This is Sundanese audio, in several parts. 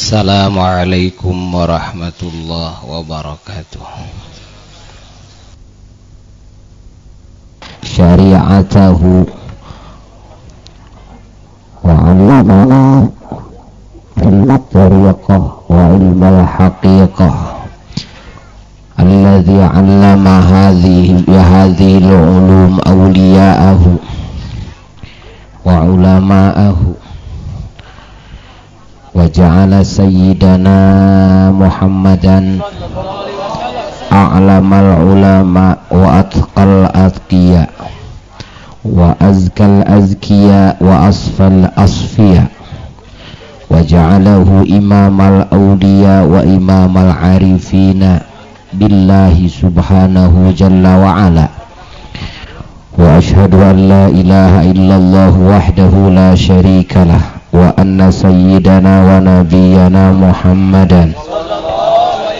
Assalamualaikum warahmatullahi wabarakatuh. Syari'atahu wa 'allamana ilma tariqah wa ilmal haqiqah alladhi 'allama hadhihi al-ulum awliya'ahu wa 'ulama'ahu wa ja'ala sayyidana Muhammadan a'lamal ulama wa atqal atqiya wa azkal azkiya wa asfal asfiya wa ja'alahu imamal awliya wa imamal arifina billahi subhanahu jalla wa ala. Wa ashhadu an la ilaha illallah wahdahu la syarika lah wa anna sayyidana wa nabiyyana Muhammadan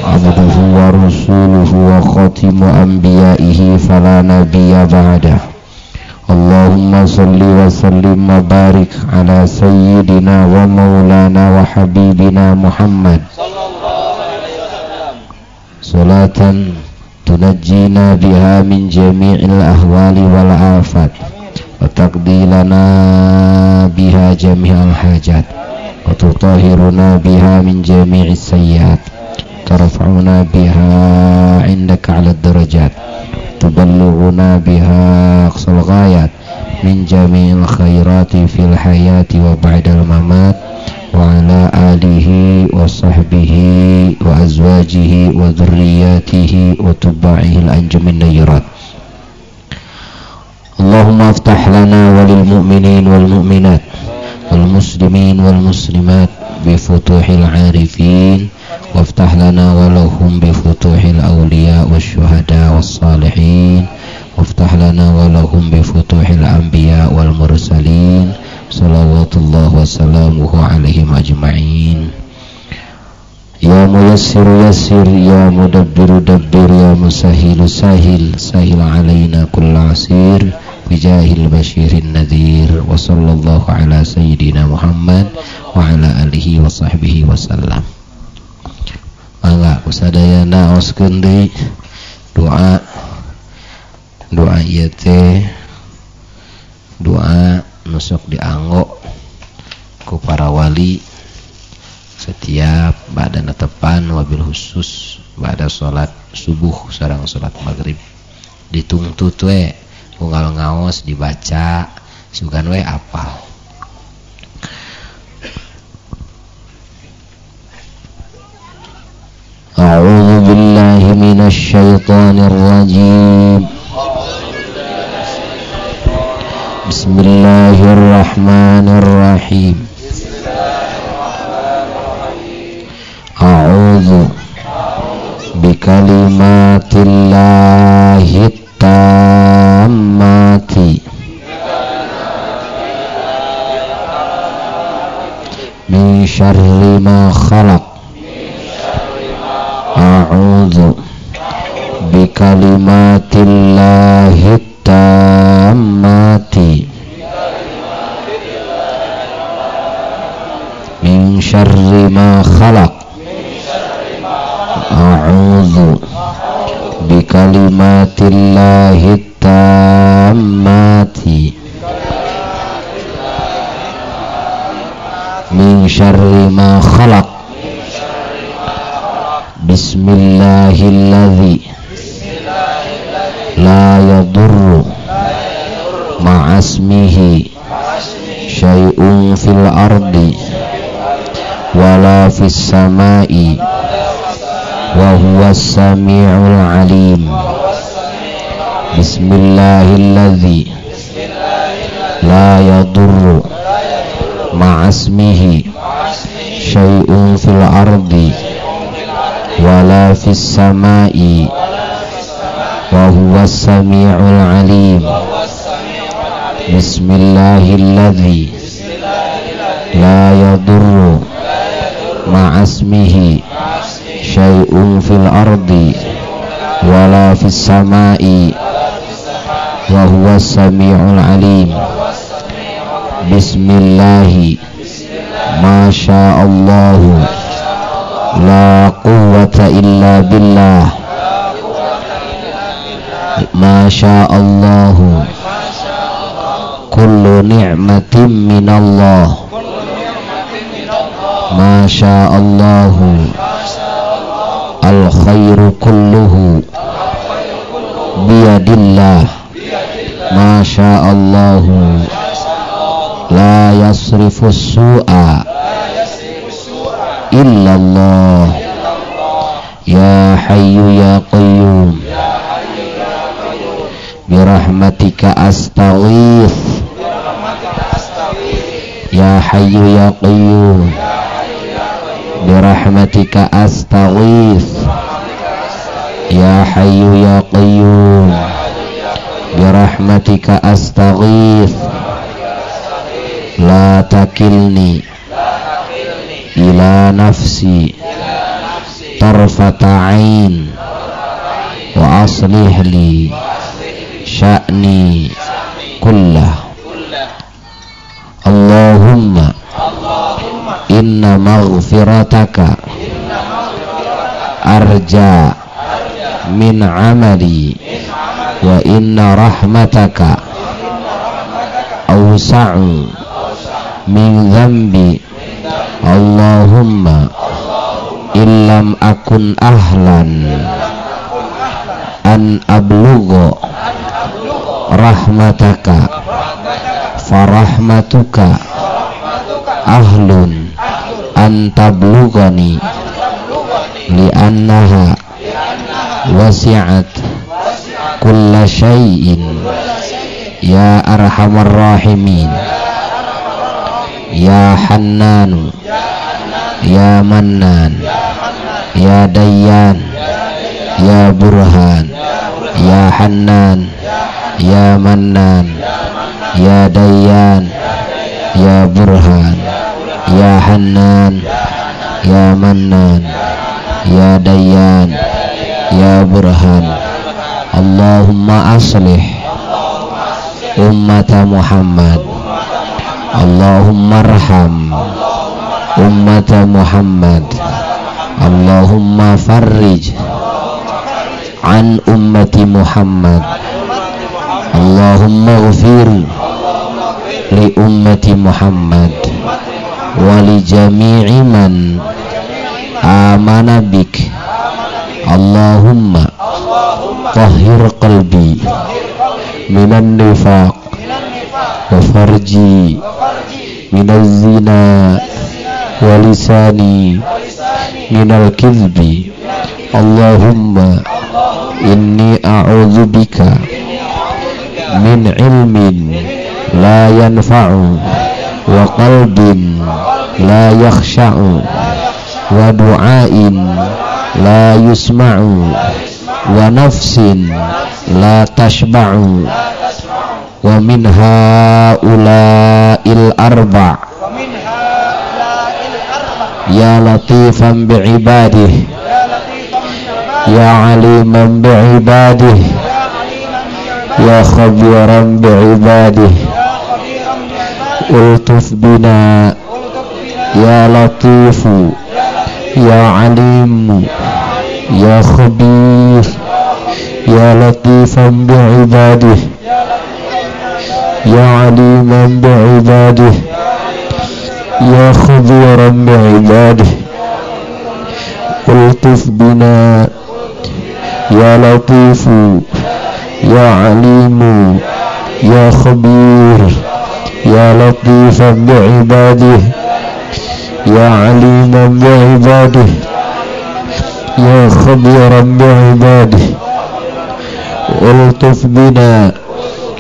abduhu wa rasuluhu wa khatimu anbiya'ihi fala nabiyya ba'dah. Allahumma salli wa sallim wa barik ala sayyidina wa maulana wa habibina Muhammad salatan tunajjina biha min jami'il ahwali wal afat wa taqdi lana biha jami'al hajat wa tutahhiruna biha min jami'is sayyiat tarfa'una biha 'indaka 'ala ad-darajat tuballighuna biha aqsal ghayat min jami'il khairati fil hayati wa ba'dal mamat wa ala alihi wa sahbihi wa azwajihi wa dhurriyyatihi wa tubba'ihi al-anjumin nayrat. Allahumma aftah lana walil mu'minin wal mu'minat wal muslimin wal muslimat bi futuhil arifin waftah lana walahum bi futuhil awliya wasyuhada wassalihin waftah lana walahum bi futuhil anbiya wal mursalin salawatullah wassalamuhu alaihim ajma'in. Ya muyassiru yassir, ya mudabbiru dabbir, ya musahilu sahil, sahil alaina kulla asir bijahil basyirin nadhir. Wa sallallahu ala sayyidina Muhammad wa ala alihi wa sahbihi wasallam. Mangga kusadayana oskeun deui doa. Doa ieu teh doa nu sok dianggo ku para wali setiap badana tepan wabil khusus bada salat subuh sareng salat maghrib dituntut we unggal ngaos dibaca sugan we apal. A'udzu billahi minasy syaithanir rajim. Bismillahirrahmanirrahim. A'udzu bikalimatillahi tammati min syarri ma khalaq. A'udzu bikalimatillahi tammati min syarri ma khalaq. A'udzu bikalimatillahi tammati min syarri ma khalaq. Bismillahilladzi la yadurru ma'asmihi syai'un fil ardi wala fis sama'i wa huwas sami'ul alim. Bismillahilladzi la yadurru ma'asmihi syai'un fil ardi wala fis sama'i wa huwas sami'ul alim. Bismillahilladzi la yadurru ma'asmihi syai'un fil ardi wala fis sama'i wa huwas sami'ul alim. Bismillahi ma sya'allahu La quwwata illa billah. Ma sya'allahu kullu ni'matin minallah. Ma sya'allahu al khairu kulluhu biyadillah. Ma sya'allahu la yasrifu su'a illallah. Ya hayyu ya qayyum birahmatika astaghith. Ya hayyu ya qayyum birahmatika astaghith. Ya hayyu ya qayyum birahmatika astaghith. La takilni ila nafsi tarfata ain wa aslih li sya'ni kullah. Allahumma inna maghfirataka arja min amali wa inna rahmataka awsa'u min dhanbi. Allahumma illam akun ahlan an ablugha rahmataka farahmatuka ahlun an tablughani li'annaha wasi'at kulla syai'in. Ya arhamar rahimin ya hannanu ya mannan ya dayyan ya burhan ya hannan ya mannan ya dayyan ya burhan ya hannan ya mannan ya dayyan ya burhan. Allahumma aslih ummata Muhammad. Allahumma arham ummata Muhammad. Allahumma farrij an ummati Muhammad. Allahumma ghfir li ummati Muhammad wa li jami'i man amana bik. Allahumma tahhir qalbi minan nifaq wa farji minaz zina wa lisani minal kizbi. Allahumma inni a'udzubika min ilmin la yanfa'u wa qalbin la yakhsha'u wa du'ain la yusma'u wa nafsin la tashba'u wa min ha'ula'il arba' ya latifan bi'ibadih ya aliman bi'ibadih ya khabiran bi'ibadih ultuf bina ya latifu ya alimu ya khabir ya latifan bi'ibadih ya aliman bi'ibadih ya khabiran bi'ibadih ultuf bina ya latifu ya alimu ya khabir ya latifan bi'ibadih ya aliman bi'ibadih ya khabiran bi'ibadih ultuf bina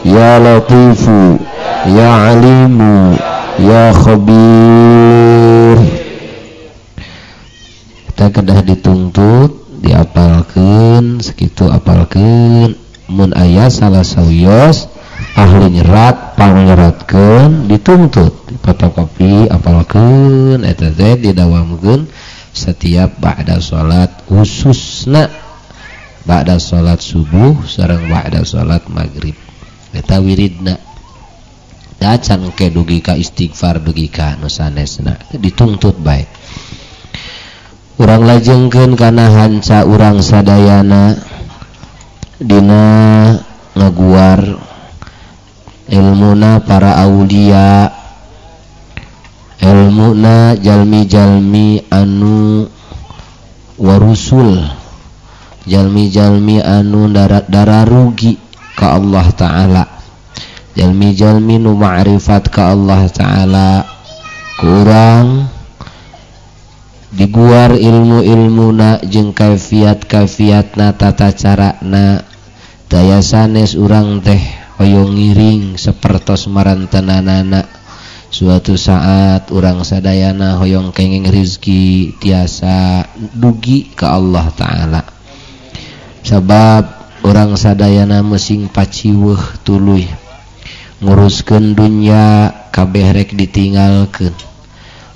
ya latifu ya alimu ya khabir. Kita kedah dituntut diapalkeun sakitu apalkeun mun aya salah sawios ahli nyerat pangnyeratkeun dituntut fotokopi apalkeun eta teh didawamkeun setiap ba'da salat, khususna ba'da salat subuh sareng ba'da salat maghrib. Eta wiridna dacan ke dugi ka istighfar dugi ka nu sanesna dituntut bae. Urang lajengkeun kana hanca urang sadayana dina ngaguar ilmuna para aulia, ilmuna jalmi-jalmi anu warusul, jalmi-jalmi anu darah rugi ka Allah Ta'ala, jalmi-jalmi nu ma'rifat ka Allah Ta'ala. Kurang diguar ilmu-ilmuna jeung kaifiat-kaifiatna, tata carana, daya sanes urang teh hoyong ngiring sapertos marantenanana. Suatu saat urang sadayana hoyong kenging rizki tiasa dugi ka Allah Ta'ala, sabab urang sadayana mesing paciweuh tuluy nguruskeun dunya kabeh rek ditinggalkeun.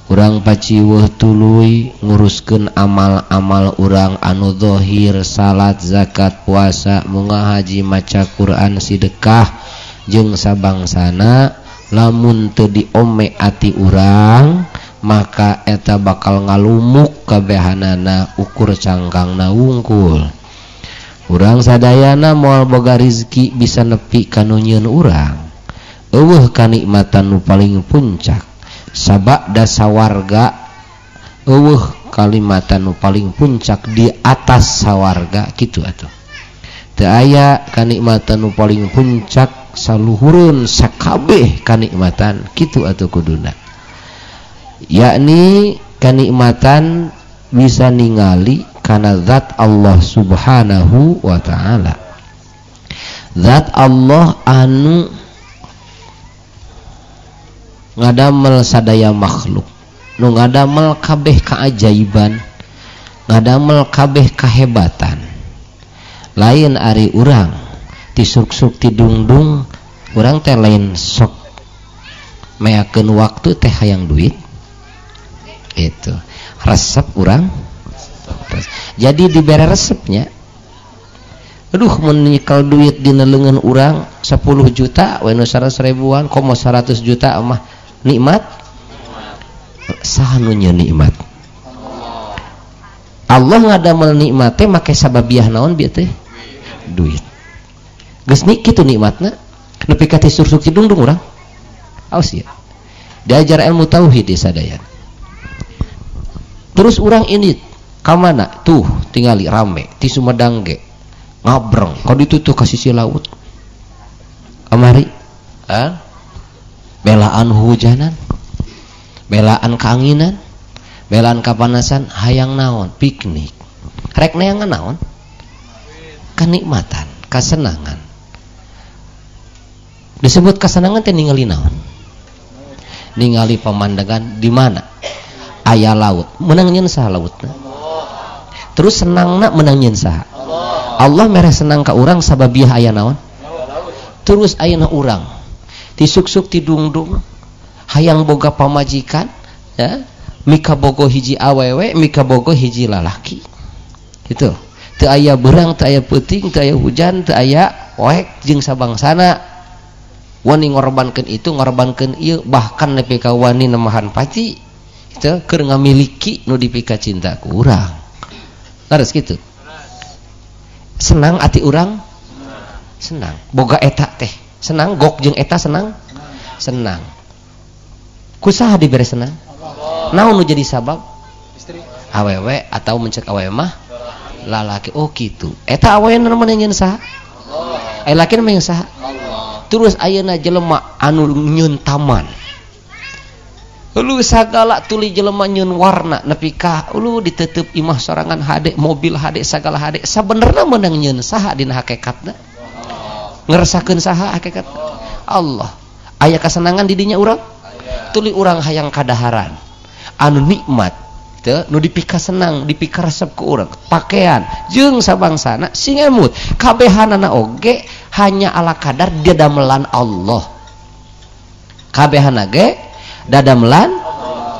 Urang paciweuh tuluy nguruskeun amal-amal urang anu zahir, salat, zakat, puasa, munga haji, maca Quran, sedekah jeung sabangsana. Lamun teu diome ati urang maka eta bakal ngalumuk kabehanana, ukur cangkangna wungkul. Urang sadayana moal boga rizki bisa nepi ka nu nyieun urang. Eueuh kanikmatan nu paling puncak sabada sawarga, eueuh kalimatan nu paling puncak di atas sawarga kitu atuh. Teu aya kanikmatan nu paling puncak saluhureun sakabeh kanikmatan kitu atuh kuduna, yakni kanikmatan bisa ningali kana zat Allah Subhanahu wa Ta'ala, zat Allah anu ngadamel sadaya makhluk, nu ngadamel kabeh keajaiban, ngadamel kabeh kahebatan. Lain ari urang tisuk-suk tidungdung, urang teh lain sok meakeun waktu teh hayang duit itu resep urang, jadi dibere resepnya. Aduh, mun nyekel duit dina leungeun urang 10 juta we nu 100 ribuan, komo 100 juta mah nikmat. Saha nu nyeun nikmat? Allah ngadamel nikmat teh make sababiah naon bieu teh? Duit. Geus nik kitu nikmatna nepi ka tisursuk tidungdung urang. Aos ieu. Diajar ilmu tauhid di sadayana. Terus urang ini ka mana? Tuh tingali rame ti Sumedang ge ngabreng ka ditu tuh ka sisi laut. Kamari belaan hujanan, belaan keanginan, belaan kapanasan, hayang naon? Piknik. Rek neangan naon? Kenikmatan, kesenangan. Disebut kesenangan teh ningali naon? Ningali pemandangan di mana aya laut, menang nyeun saha lautna? Terus senangna menang nyeun saha? Allah mere senang ka urang sababiah aya naon? Terus ayeuna urang tisuksuk tidungdung hayang boga pamajikan, ya, mika bogo hiji awewe, mika bogo hiji lalaki. Gitu. Teu aya beurang, teu aya peuting, teu aya hujan, teu aya poek jeung sabangsana. Wani ngorbankeun itu, ngorbankeun ieu, bahkan nepi ka wani nemahan paci. Gitu, keur ngamiliki nu dipika cinta ku urang. Leres kitu. Senang ati urang? Senang. Boga eta teh senang, gok jeung eta senang? Senang. Kusaha dibere senang? Naon nu jadi sabab? Istri. Awewe atau mencek awewe mah lalaki. Oh kitu. Eta awewe nu menang nyeun saha? Aya laki nu menang saha? Terus ayeuna jelema anu nyeun taman. Ulu sagala tuli jelema nyeun warna nepi ka ulu ditetep imah sorangan hade, mobil hade, sagala hade. Sabenerna meunang nyeun saha dina hakikatna? Ngeresakeun saha hakikat? Allah. Aya kasenangan di dinya urang? Tuli urang hayang kadaharan anu nikmat teu nu dipika senang, dipika resep ku urang, pakaian jeung sabangsana sing emut kabehanana oge hanya ala kadar dadamelan Allah. Kabehana ge dadamelan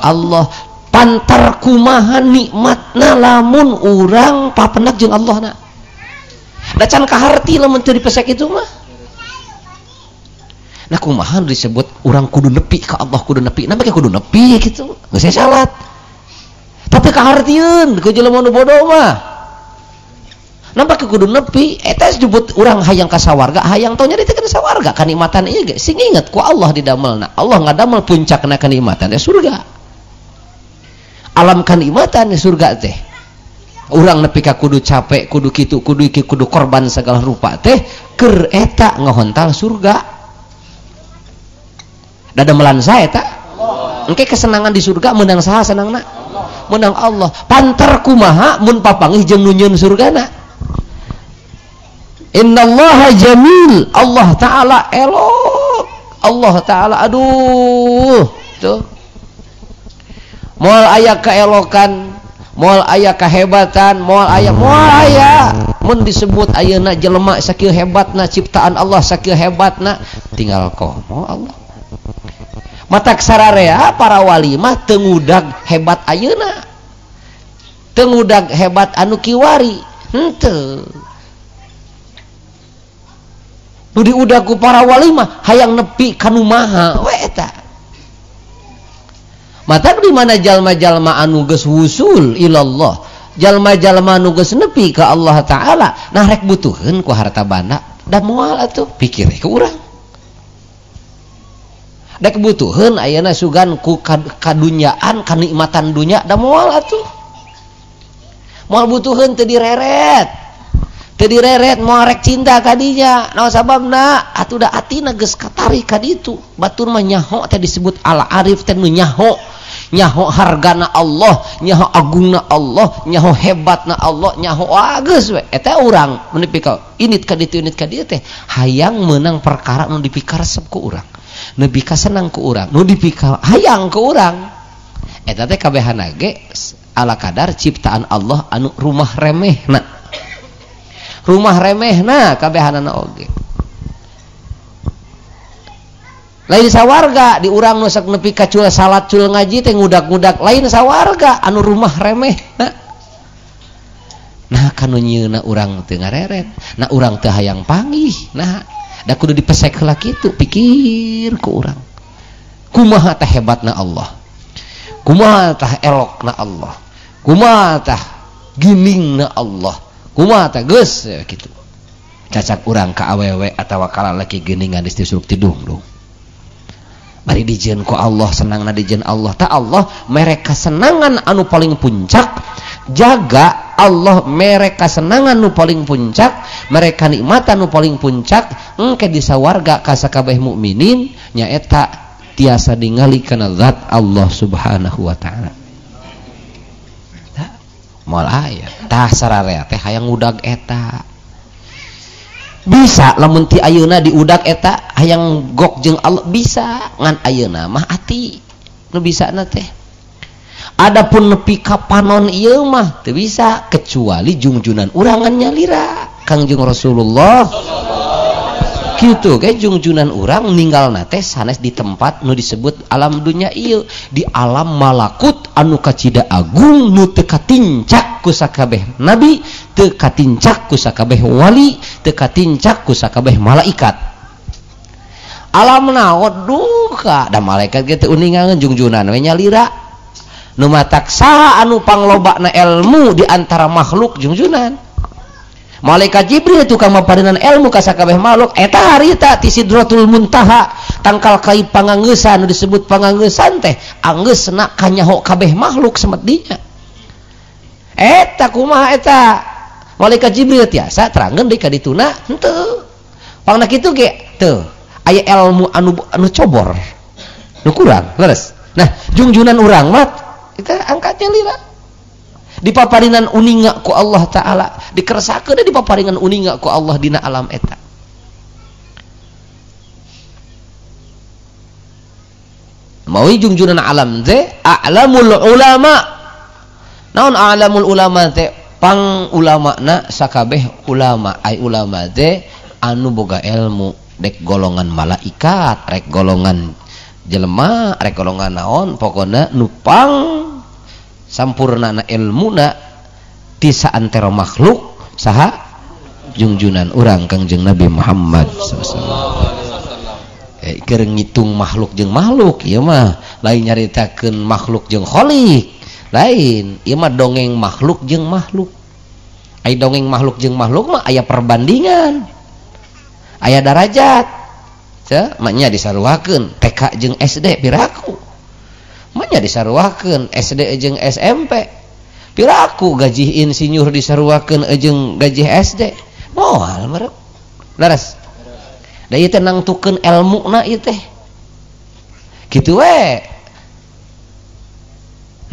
Allah. Pantar kumaha nikmatna lamun urang papenak jeung Allahna. Da can kaharti lamun teu dipesek itu mah. Nah kumaha disebut urang kudu nepi ka Allah, kudu nepi. Nah make kudu nepi gitu. Geus salat. Teu kahartieun ku jelema nu bodoh mah. Nampak kudu nepi eta disebut urang hayang ka sawarga, hayang tong nyaritakeun sawarga kanikmatan ieu ge sing inget ku Allah didamelna. Allah ngadamel puncakna kanikmatan teh surga. Alam kanikmatan surga teh. Urang nepi ka kudu capek, kudu kitu, kudu iki, kudu korban segala rupa teh keur eta ngahontal surga. Dadamelan saha eta? Engke kesenangan di surga meunang saha senangna? Meunang Allah. Panter kumaha mun papanggih jeung nu nyieun surgana? Innallaha jamil, Allah Ta'ala elok, Allah Ta'ala aduh tuh moal aya keelokan, moal aya kehebatan, moal aya mun disebut ayeuna jelema sakieu hebatna, ciptaan Allah sakieu hebatna, tinggal komo Allah. Matak sararea para wali mah teu ngudag hebat ayeuna, teu ngudag hebat anu kiwari, henteu. Nu diudag ku para wali mah hayang nepi ka nu maha we eta. Matak di mana jalma-jalma anu geus wusul ilallah, jalma-jalma anu geus nepi ka Allah Ta'ala, nah rek butuheun ku harta banda da moal atuh pikir ku urang. Rek butuheun ayeuna sugan ku kadunyaan, kanikmatan dunya da moal atuh. Moal butuheun teu direret. Teu direret moal rek cinta kadinya. Naon sababna? Atuh da atina geus katarik ka ditu. Batur mah nyaho teh disebut al arif teh nu nyaho. Nyaho hargana Allah, nyaho agungna Allah, nyaho hebatna Allah, nyaho geus we. Eta urang mun nepi ka init ka ditu init ka dieu teh hayang meunang perkara nu dipikaresep ku urang. Nu dipikasenang ku urang, nu dipika hayang ku urang. Eta teh kabehana ge ala kadar ciptaan Allah anu rumah remehna. Rumah remehna kabehanana oge. Lain sawarga di urang nu sok nepi ka cul salat cul ngaji teh ngudak-ngudak, lain sawarga anu rumah remehna. Nah kanu nyieunna urang teu ngareret, nah urang teu hayang panggih, nah da kudu dipesek heula kitu pikir ku urang. Kumaha tah hebatna Allah, kumaha tah elokna Allah, kumaha tah giningna Allah, kumaha tah geus kitu. Cacak urang ka awewe atawa ka lalaki geuningan geus disuruk tidung. Bari dijieun ku Allah, senangna dijieun Allah. Ta Allah mere kasenangan anu paling puncak, jaga Allah mere kasenangan nu paling puncak, mere kanikmatan nu paling puncak, engke di sawarga ka sakabeh mukminin nyaeta tiasa ningali kana zat Allah Subhanahu wa taala. Moal aya tah sararea teh hayang ngudag eta. Bisa lamun ti ayeuna diudag eta hayang gok jeung Allah bisa, ngan ayeuna mah ati nu bisana teh. Adapun nepi ka panon ieu mah teu bisa kecuali jungjunan urangan nyalira Kangjeng Rasulullah. Kitu ge jungjunan urang ninggalna teh sanes di tempat nu disebut alam dunya ieu, di alam malakut anu kacida agung nu teu katincak ku sakabeh nabi, teu katincak ku sakabeh wali, teu katincak ku sakabeh malaikat. Alam naon duka da malaikat ge teu uningangeun jungjunan we nyalira. Nu matak saha anu panglobana ilmu di antara makhluk jungjunan. Malaikat Jibril tukang maparinan ilmu ka sakabeh makhluk eta harita ti Sidratul Muntaha tangkal kai pangangeusan nu disebut pangangeusan teh anggeusna kanyaho kabeh makhluk semedinya. Eta kumaha eta? Malaikat Jibril tiasa terangkeun deui ka dituna henteu. Pangna kitu ge teu aya ilmu anu cobor nu kurang leres. Nah jungjunan urang mah eta angkatnya lira. Dipaparinan uninga ku Allah Ta'ala, dikeresakeun dipaparingan uninga ku Allah dina alam eta. Mawi jungjunan alam teh a'lamul ulama. Naon a'lamul ulama teh? Pang ulamana sakabeh ulama, ai ulama teh anu boga ilmu, dek golongan malaikat, rek golongan jelema, rek golongan naon, pokona nu pang sampurnana ilmuna ti saantero makhluk saha jungjunan urang Kangjeng Nabi Muhammad sallallahu alaihi wasallam. Keur ngitung makhluk jeung makhluk ieu mah lain nyaritakeun makhluk jeung khalik, Lain, ieu mah dongeng makhluk jeung makhluk. Ai dongeng makhluk jeung makhluk mah aya perbandingan. Aya darajat. Teu, maknya disaruakeun TK jeung SD piraku. Maknya disaruakeun SD jeung SMP. Piraku gaji insinyur disaruakeun jeung gaji SD. Moal meureun. Leres. Da ieu teh nangtukeun elmuna ieu teh. Kitu we.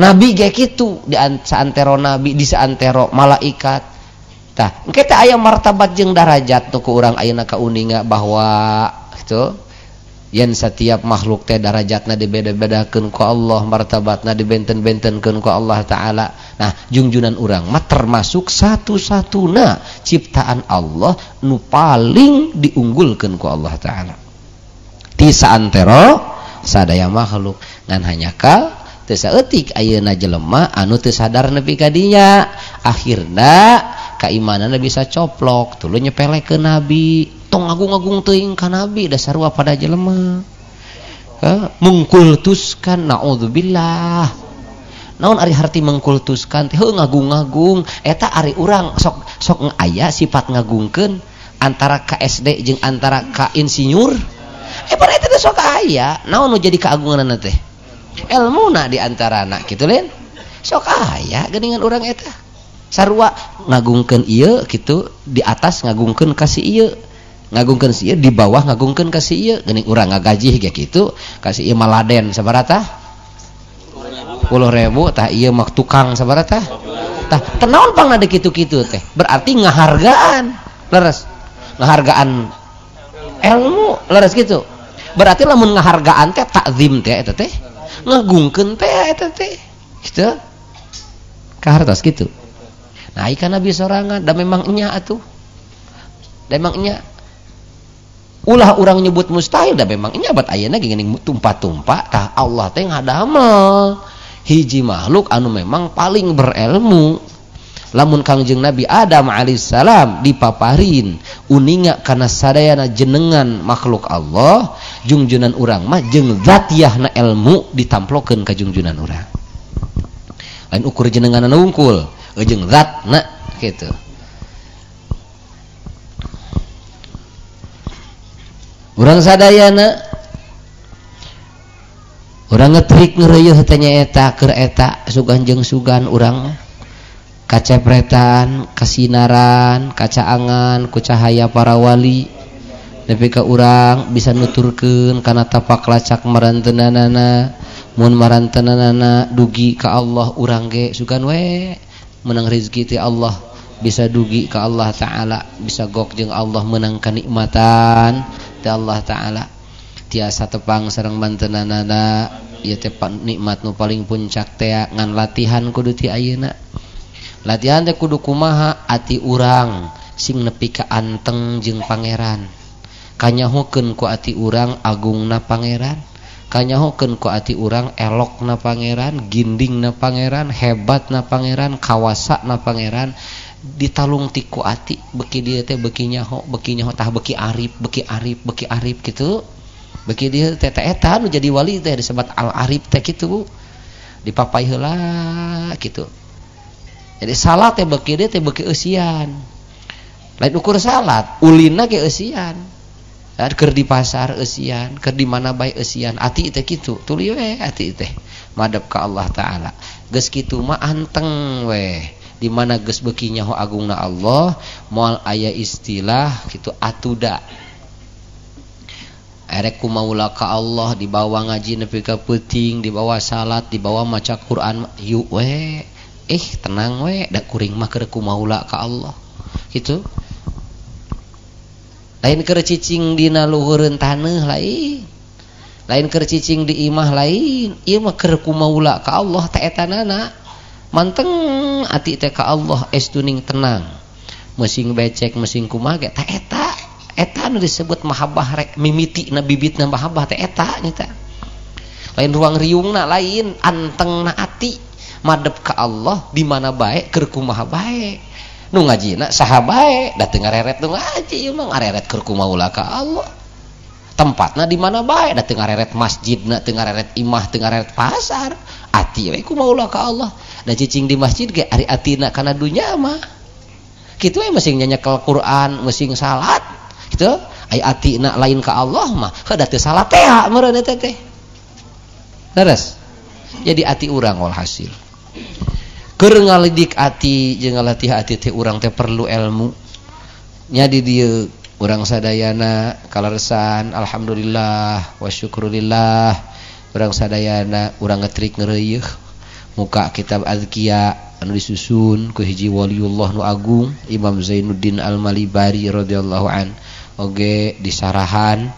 Nabi ge kitu di saantero nabi di saantero malaikat. Tah, engke teh aya martabat jeung darajat nu ku urang ayeuna kauninga bahwa kitu yen setiap makhluk teh darajatna dibeda-bedakeun ku Allah, martabatna dibenten-bentenkeun ku Allah Ta'ala. Nah, jungjunan urang mah termasuk satu-satuna ciptaan Allah nu paling diunggulkeun ku Allah Ta'ala. Ti saantero sadaya makhluk ngan hanyakal teu saeutik ayeuna jelema anu teu sadar nepi ka dinya, akhirna keimananna bisa coplok, tuluy nyepelekeun nabi, tong agung-agung teuing ka nabi da sarua pada jelema. Mengkultuskan, naudzubillah. Naon ari harti mengkultuskan teh heuh ngagung-ngagung eta ari urang sok sok aya sifat ngagungkeun antara ka SD jeung antara ka insinyur. Pada eta teh sok aya, naon nu jadi keagunganna teh? Elmuna di antarana kitu lain. Sok aya geuningan urang eta. Sarua ngagungkeun ieu kitu di atas ngagungkeun ka si ieu. Ngagungkeun si ieu di bawah ngagungkeun ka si ieu. Geuning urang ngagajih ge kitu, ka si ieu mah laden sabaraha? 10.000 tah ieu mah tukang sabaraha? Tah tenaon pangna de kitu-kitu teh? Berarti ngahargaan. Leres. Ngahargaan ilmu, leres kitu. Berarti lamun ngahargaan teh takzim teh eta teh. Ngagungkeun teh eta teh. Kitu. Kahartos kitu. Nah, ikan nabi sorangan da memang nya atuh. Da memang nya. Ulah urang nyebut mustahil da memang nya bat ayeuna geuning tumpa-tumpa tah Allah teh ngadamel hiji makhluk anu memang paling berilmu. Lamun Kangjeng Nabi Adam alaihissalam dipaparin uninga kana sadayana jenengan makhluk Allah, jungjunan urang mah jeung zatiyahna ilmu ditamplokeun ka jungjunan urang. Lain ukur jenenganna wungkul, jeung zatna kitu. Urang sadayana urang ngetrik ngeureuh teh nyaeta keur eta sugan jeung sugan urang kacepretan, kasinaran, kacaangan ku cahaya para wali nepi ka urang bisa nuturkeun kana tapak lacak maranteunanana, mun maranteunanana dugi ka Allah urang ge sugan we menang rezeki ti Allah, bisa dugi ka Allah Ta'ala, bisa gok jeung Allah menang kanikmatan ti Allah Ta'ala, tiasa tepang sareng bantenanana ieu teh nikmat nu paling puncak teh ngan latihan kudu ti ayeuna. Latihan teh kudu kumaha ati urang sing nepi ka anteng jeung pangeran. Kanyahokeun ku ati urang agungna pangeran, kanyahokeun ku ati urang elokna pangeran, gindingna pangeran, hebatna pangeran, kawasana pangeran, ditalung ti ku ati beki dieu teh beki nyaho tah beki arif, beki arif, beki arif kitu. Beki dieu teh teh eta nu jadi wali teh disebut al arif teh kitu. Dipapai heula kitu. Jadi salat teh beki dieu teh beki eusian. Lain ukur salat, ulina ge eusian. Keur di pasar eusian, keur di mana bae eusian, ati teh kitu. Tuluy we ati teh madep ka Allah Ta'ala. Geus kitu mah anteng we. Di mana geus beki nyaho agungna Allah, moal aya istilah kitu atuda. Erek kumaula ka Allah dibawa ngaji nepi ka peuting, dibawa salat, dibawa maca Quran, yuk we. Tenang we, da kuring mah keur kumaula ka Allah. Kitu. Lain keur cicing dina luhureun taneuh lain. Lain keur cicing di imah lain. Ieu mah keur kumaula ka Allah teh etanana. Manteng ati teh ka Allah estuning tenang. Mesing becek, mesing kumaha ge teh eta. Eta nu disebut mahabbah rek mimitina bibitna mahabbah teh eta nyata. Lain ruang riungna lain, antengna ati. Madep ka Allah di mana bae keur kumaha bae. Nu ngajina saha bae, da teu ngareret nu ngaji ieu mah ngareret keur kumaula ka Allah. Tempatna di mana bae, da teu ngareret masjidna, teu ngareret imah, teu ngareret pasar. Ati we ku maulah ka Allah. Da cicing di masjid ge ari atina kana dunya mah. Kitu we masing nyanyekel Quran, masing salat gitu. Ai atina lain ka Allah mah, heuh da teu salat teh meureun eta teh. Leres. Jadi ati urang walhasil. Keur ngalidik ati jeung ngalatih ati teh urang teh perlu ilmu. Nya di dieu urang sadayana kaleresan alhamdulillah wa syukurillah urang sadayana urang ngetrik ngeureuyeung muka kitab Azkiya anu disusun ku hiji waliullah nu agung Imam Zainuddin Al-Malibari radhiyallahu an oge disarahan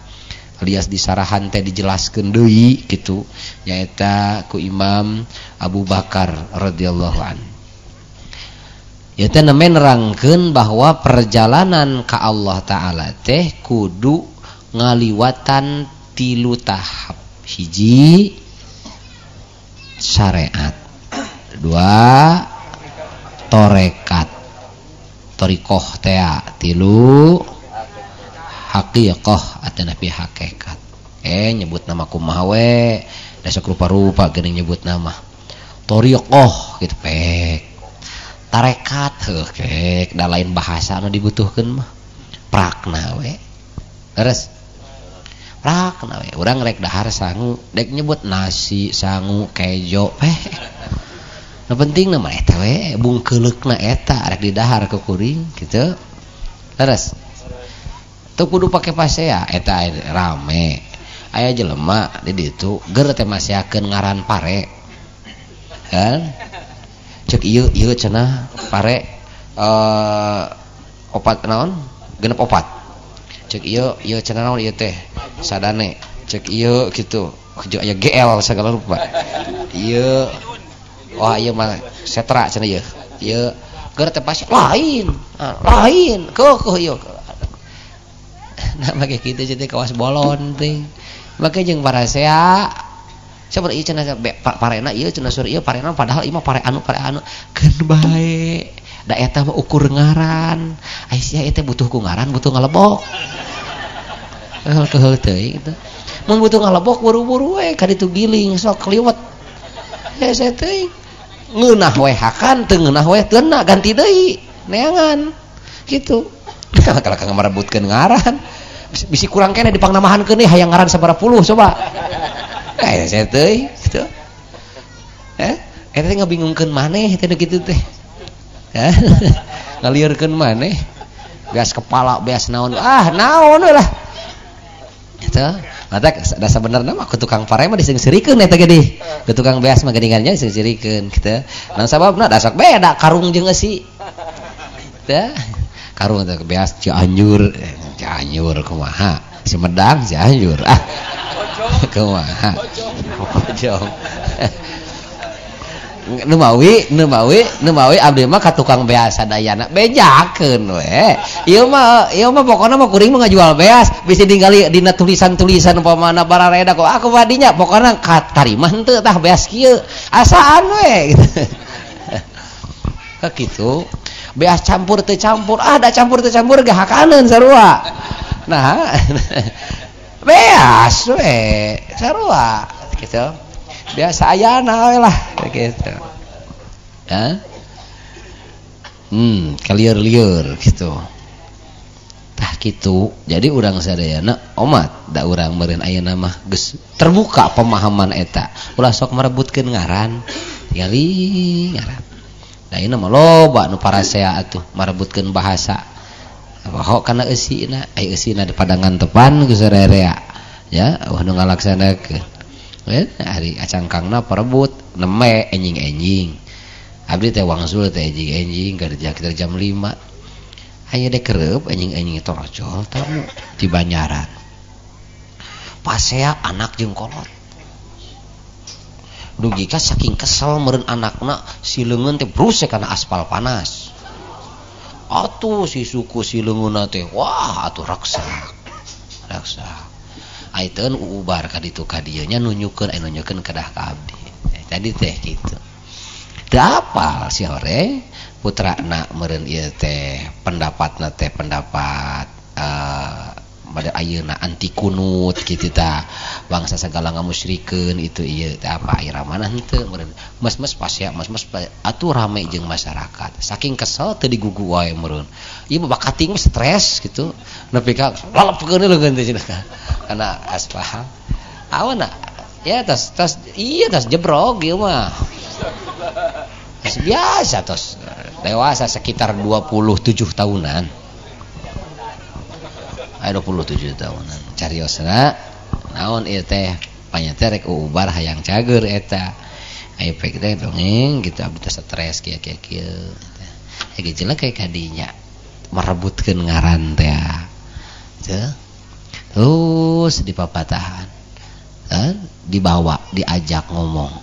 alias disarahan teh dijelaskeun deui kitu nyaeta ku Imam Abu Bakar radhiyallahu an. Ya teh nerangkeun bahwa perjalanan ka Allah Ta'ala teh kudu ngaliwatan tilu tahap. Hiji syariat, dua torekat torikoh tea, tilu haqiqah atanapi hakikat. Nyebut nama kumaha we da sok rupa-rupa geuning nyebut nama torikoh gitu pek tarekat heuh kek da lain bahasa anu dibutuhkeun mah prakna we leres prakna we urang rek dahar sangu dek nyebut nasi sangu kejo pek nu penting mah eta we bungkeuleukna eta rek didahar ku kuring kitu leres. Teu kudu pake pasea eta rame aya jelema di ditu ger teh maseakeun ngaran pare kan cek ieu ieu cenah pare opat naon genep opat cek ieu ieu cenah naon ieu teh sadane cek ieu kitu aya GL segala rupa ieu wah ieu mah setra cenah ieu ieu ger teh pasti lain lain keuh ieu. Nah make kitu teh kawas bolon teh make jeung parasea sabar ieu cenah parena ieu cenah sur ieu parena padahal ieu mah pare anu keun bae da eta mah ukur ngaran ai sia eta butuh ku ngaran butuh ngalebok heuh teuing kitu mun butuh ngalebok buru-buru we ka ditu giling sok kliwet hese teuing ngeunah we hakan teu ngeunah we teu ganti deui neangan kitu. Kalau kang merebutkeun ngaran bisi kurang keneh dipangnamahankeun nih hayang ngaran sabaraha puluh coba saya teuing gitu eta teh ngabingungkeun maneh teh kitu teh ngaliurkeun maneh beas kepala beas naon ah naon we lah gitu mata da sabenerna mah ku tukang pare mah diseungseurikeun eta ge di ku tukang beas mah geuningannya diseungseurikeun kitu naon sababna da sok beda karung jeung eusi teh karung teh beas Cianjur Cianjur kumaha Sumedang Cianjur ah kumaha Bojong nu mawi abdi mah ka tukang beas sadayana bejakeun we ieu mah pokona mah kuring mah ngajual beas bisi ningali dina tulisan-tulisan umpamana barareda ku aku badinya pokona katarima henteu tah beas kieu asaan we gitu kitu beas campur teu campur ah da campur teu campur ge hakaneun sarua nah beas we sarua gitu biasa ayana we lah gitu ya kalieur-lieur gitu tah kitu. Jadi urang sadayana omat da urang meureun ayeuna mah geus terbuka pemahaman eta ulah sok merebutkeun ngaran tingali ngaran da ayeuna mah loba nu parasea atuh marebutkeun bahasa poho kana eusina ai eusina di padangan tepan geus sarerea ya eueuh nu ngalaksanakeun hari acangkangna perebut neme enjing-enjing abdi teh wangsul teh enjing-enjing kerja kita jam 5 aya deh kerep enjing-enjing torojol tamu di Banyaran pasea anak jeung kolot dugi ka saking kesel meureun anakna si leungeun teh brusek kana aspal panas atuh si suku si leungeunna teh wah atuh raksa raksa aiteun ubar ka ditu ka dieu nya nunjukeun aya nunjukeun kedah ka abdi tadi teh kitu teu apal si hore putrana meureun ieu teh pendapatna teh pendapat pada ayeuna anti kunut kitu tah bangsa segala ngamusyrikeun itu ieu teh apa iramana henteu meureun mas-mas pasea mas-mas atuh rame jeung masyarakat saking kesel teu digugu wae meureun ieu mah bakating stres gitu nepi ka lalepkeun leungeun teh cenah kana aspal awana ya tas tas iya tas jebrog ieu mah tas biasa tos dewasa sekitar 27 tahunan. 27 tahunan cariosna naon ieu teh panyata rek ubar hayang cager eta aya pek teh dongeng gitu abdi teh stres kieu kieu kieu teh gejala kayak kadinya merebutkeun ngaran teh teu terus dipapatahan dibawa diajak ngomong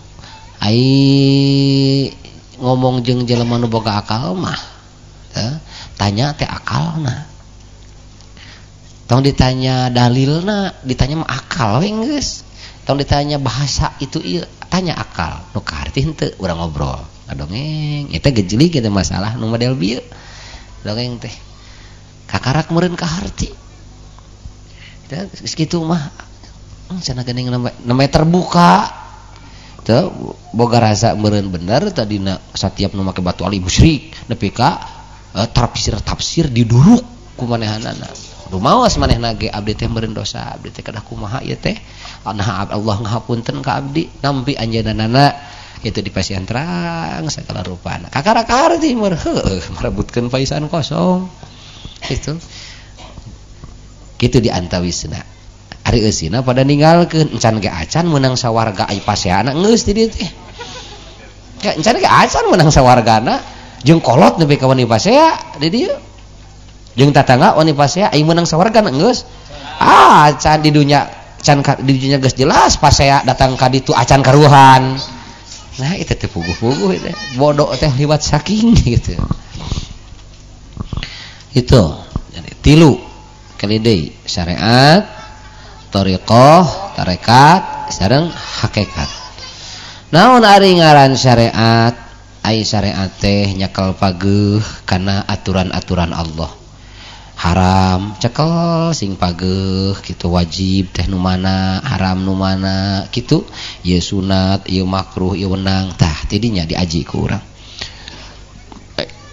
ai ngomong jeung jelema nu boga akal mah teu tanya teh akalna tong ditanya dalilna, ditanya mah akal we geus. Tong ditanya bahasa itu ieu, tanya akal. Nu kaharti henteu urang ngobrol. Ngadongeng, eta gejelig eta masalah nu model bieu. Dongeng teh. Kakarak meureun kaharti. Teh geus kitu mah cenah geuning namanya terbuka. Teu boga rasa meureun bener tadina satiap nu make batu ali musyrik nepi ka tafsir-tafsir diduruk ku manehanana. Rumaos manehna ge abdi teh meureun dosa abdi teh kedah kumaha ieu teh nah Allah ngahapunten ka abdi nampi anjeunna itu di pasian terang segala rupana kakara kaharti meur heueuh merebutkeun paisan kosong itu kitu di antawisna ari eusina pada ninggalkeun encan ge acan meunang sawarga ai paseana geus di dieu teh encan ge acan meunang sawargana jeung kolot nepi ka wani pasea di dieu jeung tatangga wani pasea ai meunang sawarga geus ah acan di dunya can di dunya geus jelas pasea datang ka ditu acan karuhan nah itu teh puguh-puguh teh bodoh teh liwat saking gitu itu jadi tilu kali deui syariat thariqah tarekat sareng hakikat naon ari ngaran syariat ai syariat teh nyekel pageuh kana aturan-aturan Allah haram cekel sing pageuh kitu wajib teh nu mana haram nu mana kitu ieu sunat ieu makruh ieu wenang tah tidinya diaji ku urang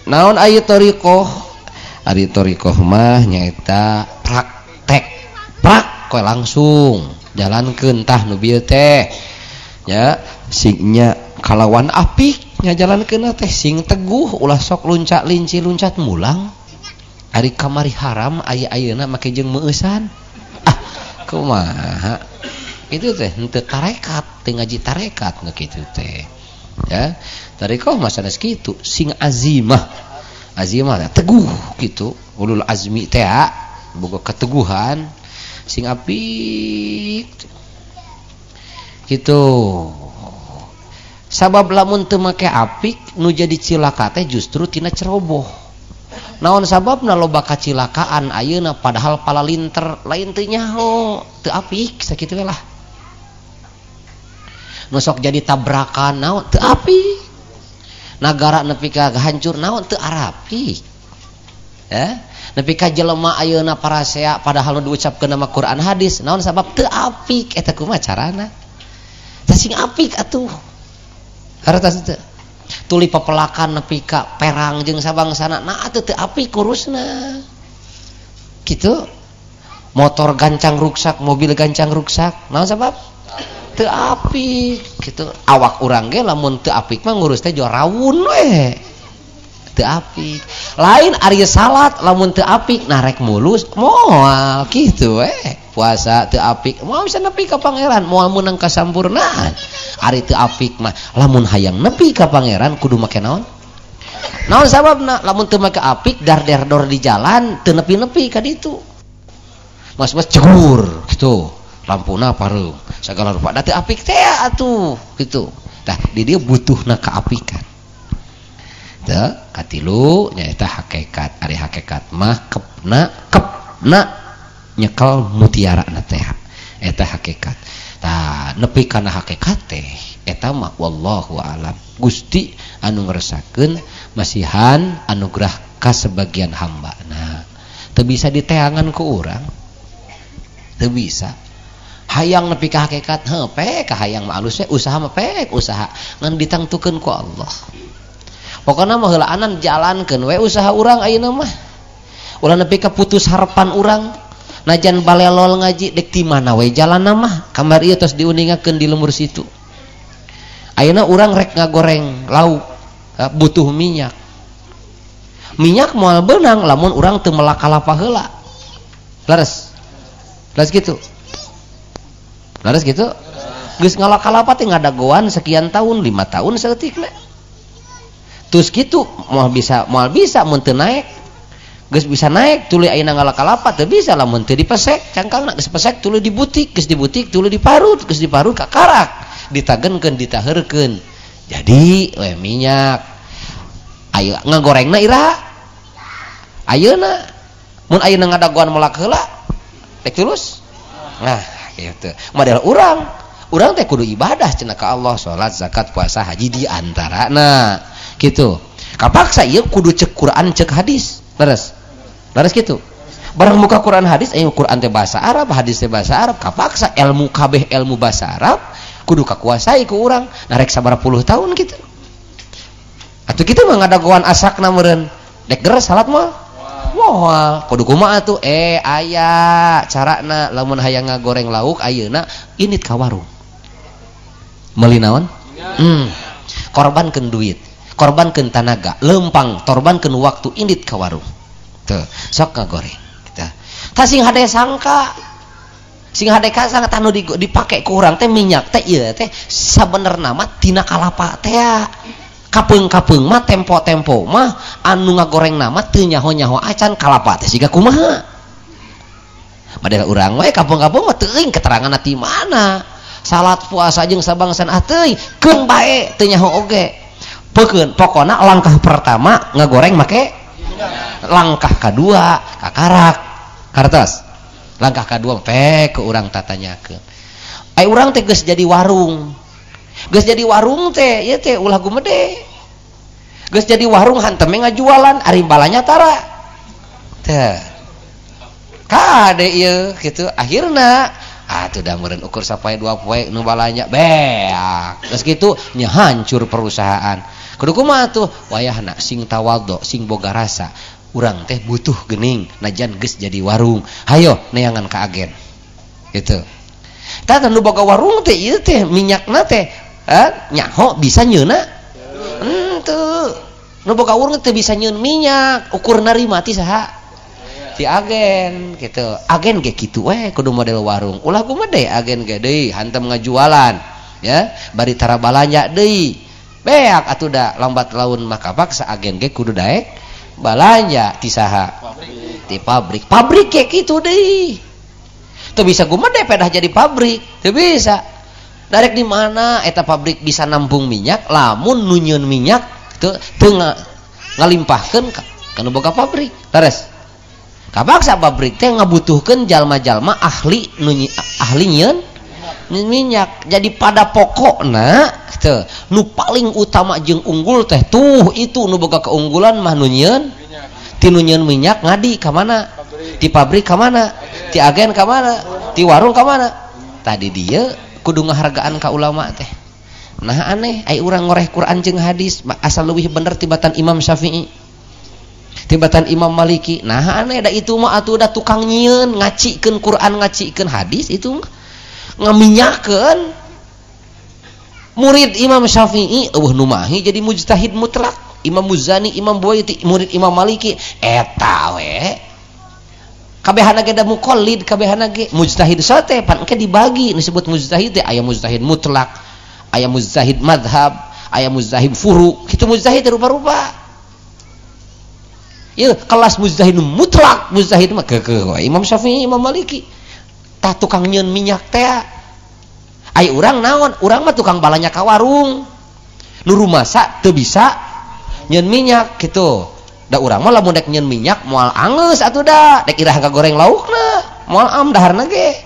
naon aya thariqah ari thariqah mah nyaeta praktek prak koe langsung jalankeun tah nu bieu teh nya sing nya kalawan apik nya jalankeun teh sing teguh ulah sok luncat linci luncat mulang ari kamari haram aya ayeuna make jeung meueusan ah kumaha itu teh henteu tarekat teu ngaji tarekat nu kitu teh ya tarekah mah sanes kitu sing azimah azimah teguh kitu ulul azmi teh boga keteguhan sing apik kitu sabab lamun teu make apik nu jadi cilaka teh justru tina ceroboh. Naon sababna loba kacilakaan ayeuna padahal palalinter lain teu nyaho teu apik sakitu we lah nu sok jadi tabrakan naon teu apik nagara nepi ka hancur naon teu arapik ya nepi ka jelema ayeuna parasea padahal nu diucapkeun nama Quran hadis naon sabab teu apik eta kumaha carana tah sing apik atuh hartos teu tuli pepelakan nepi ka perang jeung sabangsana nah atuh teu apik kurusna kitu motor gancang ruksak mobil gancang ruksak naon sabab teu apik kitu awak urang ge lamun teu apik mah ngurus teh jol rawun we teu apik lain ari salat lamun teu apik nah rek mulus moal kitu we puasa teu apik moal bisa nepi ka pangeran moal meunang kasampurnaan ari teu apik mah lamun hayang nepi ka pangeran kudu make naon naon sababna lamun teu make apik dar-der-dor di jalan teu nepi-nepi ka ditu mas-mas cegur gitu lampuna pareum sagala rupa da teu apik teh atuh gitu tah di dieu butuhna kaapikan teu katilu nyaeta hakikat ari hakikat mah kepna kepna nyekel mutiara na teh eta hakikat tah nepi kana hakikat teh eta mah wallahu alam Gusti anu ngresakeun masihan anugerah ka sebagian hamba nah teu bisa diteangan ku urang. Teu bisa. Hayang nepi ka hakikat heuh pek hayang mah alus we usaha mah pek usaha ngan ditangtukeun ku Allah. Pokona mah heulaanan jalankeun we usaha urang ayeuna mah. Ulah nepi ka putus harapan urang. Najan balelol ngaji dek ti mana we jalanna mah kamar ieu tos diuningakeun di lemur situ. Ayeuna urang rek ngagoreng lauk butuh minyak. Minyak moal beunang lamun urang teu melak kalapa heula. Leres. Leres kitu. Leres kitu? Geus ngalak kalapa teh ngadagoan sekian tahun, 5 tahun saeutikna. Terus kitu moal bisa mun teu naek. Geus bisa naik tuluy ayeuna ngalak kalapa teu bisa lamun teu dipesek cangkangna geus pesek tuluy dibutik geus dibutik tuluy diparut geus diparut kakarak ditagenkeun ditaheurkeun jadi we minyak ayo ngagorengna iraha ayeuna mun ayeuna ngadagoan melak heula rek tulus nah kitu model urang teh kudu ibadah cenah ka Allah salat zakat puasa haji di antarana kitu kapaksa ieu kudu cek Quran cek hadis leres leres gitu barang muka Quran hadis ayo Quran teh bahasa Arab hadis teh bahasa Arab kapaksa ilmu kabeh ilmu bahasa Arab kudu kakuasai ku urang narek sabaraha puluh tahun gitu atuh kitu mah ngadagoan asakna meureun dek geres salat mah moal kudu kumaha atuh aya carana lamun hayang ngagoreng lauk ayeuna indit ka warung meuli naon korbankeun duit korbankeun tanaga lempang torbankeun waktu indit ka warung tuh sok ngagoreng kita tah sing hade sangka sing hade kasang tah nu dipake ku urang teh minyak teh ieu teh sabenerna mah tina kalapa teh kapeung-kapeung mah tempo-tempo mah anu ngagorengna mah teu nyaho-nyaho acan kalapa teh siga kumaha padahal urang we kapeung-kapeung mah teuing keteranganna ti mana salat puasa jeung sabangsan ah teuing keun bae teu nyaho oge peukeun pokona langkah pertama ngagoreng make langkah kedua kakarak kartos langkah kedua pek ke urang tatanyakeun ai urang teh geus jadi warung geus jadi warung teh ieu teh ulah gumede geus jadi warung hantem ngajualan ari balanya tara teh kade ieu kitu akhirna atuh da meureun ukur sapoe dua poe nu balanya beak geus kitu nya hancur perusahaan kudu kumaha tuh wayahna sing tawadhu sing boga rasa urang teh butuh geuning najan geus jadi warung hayo neangan ka agen gitu tah nu boga warung teh ieu teh minyakna teh nyaho bisa nyeuna henteu nu boga warung teh bisa nyeun minyak ukur narima ti saha ti agen gitu agen ge kitu we kudu model warung ulah gumede agen ge deui hantem ngajualan ya bari tara balanja deui beak atuh da lambat laun mah kapaksa agen ge kudu daek balanja ti saha ti pabrik pabrik ge kitu deui teu bisa gumede pedah jadi pabrik teu bisa darek di mana eta pabrik bisa nampung minyak lamun nu nyieun minyak teu ngalimpahkeun ka nu boga pabrik leres kapaksa pabrik teh ngabutuhkeun jalma-jalma ahli ahli nyieun minyak jadi pada pokokna teu nu paling utama jeung unggul teh tuh itu nu boga keunggulan mah nu nyieun ti nu nyieun minyak ngadi ka mana ti pabrik ka mana ti agen ka mana ti warung ka mana tadi dia kudu ngahargaan ka ulama teh nah aneh ai urang ngoreh Quran jeung hadis asal leuwih bener tibatan Imam Syafi'i tibatan Imam Maliki nah aneh da itu mah atuh da tukang nyieun ngacikeun Quran ngacikeun hadis itu ngaminyakeun murid Imam Syafi'i eueuh nu mahi jadi mujtahid mutlak Imam Muzani Imam Buwaiti murid Imam Maliki eta we kabehana ge da muqallid kabehana ge mujtahid sote pan engke dibagi disebut mujtahid teh aya mujtahid mutlak aya mujtahid madhab aya mujtahid furu kitu mujtahid rupa-rupa ieu kelas mujtahid mutlak mujtahid mah keukeuh Imam Syafi'i Imam Maliki tah tukang nyeun minyak teh ai urang naon urang mah tukang balanya ka warung nu rumasa teu bisa nyeun minyak kitu da urang mah lamun dek nyeun minyak moal angeus atuh da dek irah kagoreng laukna moal am daharna ge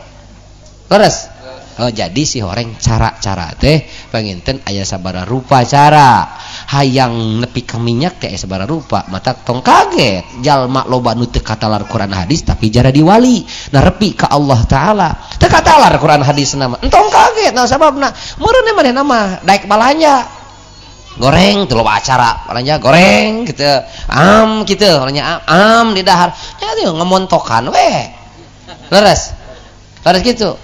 leres oh, jadi si horeng cara-cara teh panginten aya sabaraha rupa cara Hayang nepi ka minyak teh aya sabaraha rupa, mata tong kaget jalma loba nu teu katalar Quran hadis tapi jaradi wali, narepi ka Allah taala. Teu katalar Quran hadis nama. Entong kaget nah sababna meureun manehna mah daek balanja. Goreng teu loba acara, balanja goreng gitu. Am gitu, balanja am di dahar. Nya teh ngamontokan we. Leres. Leres gitu.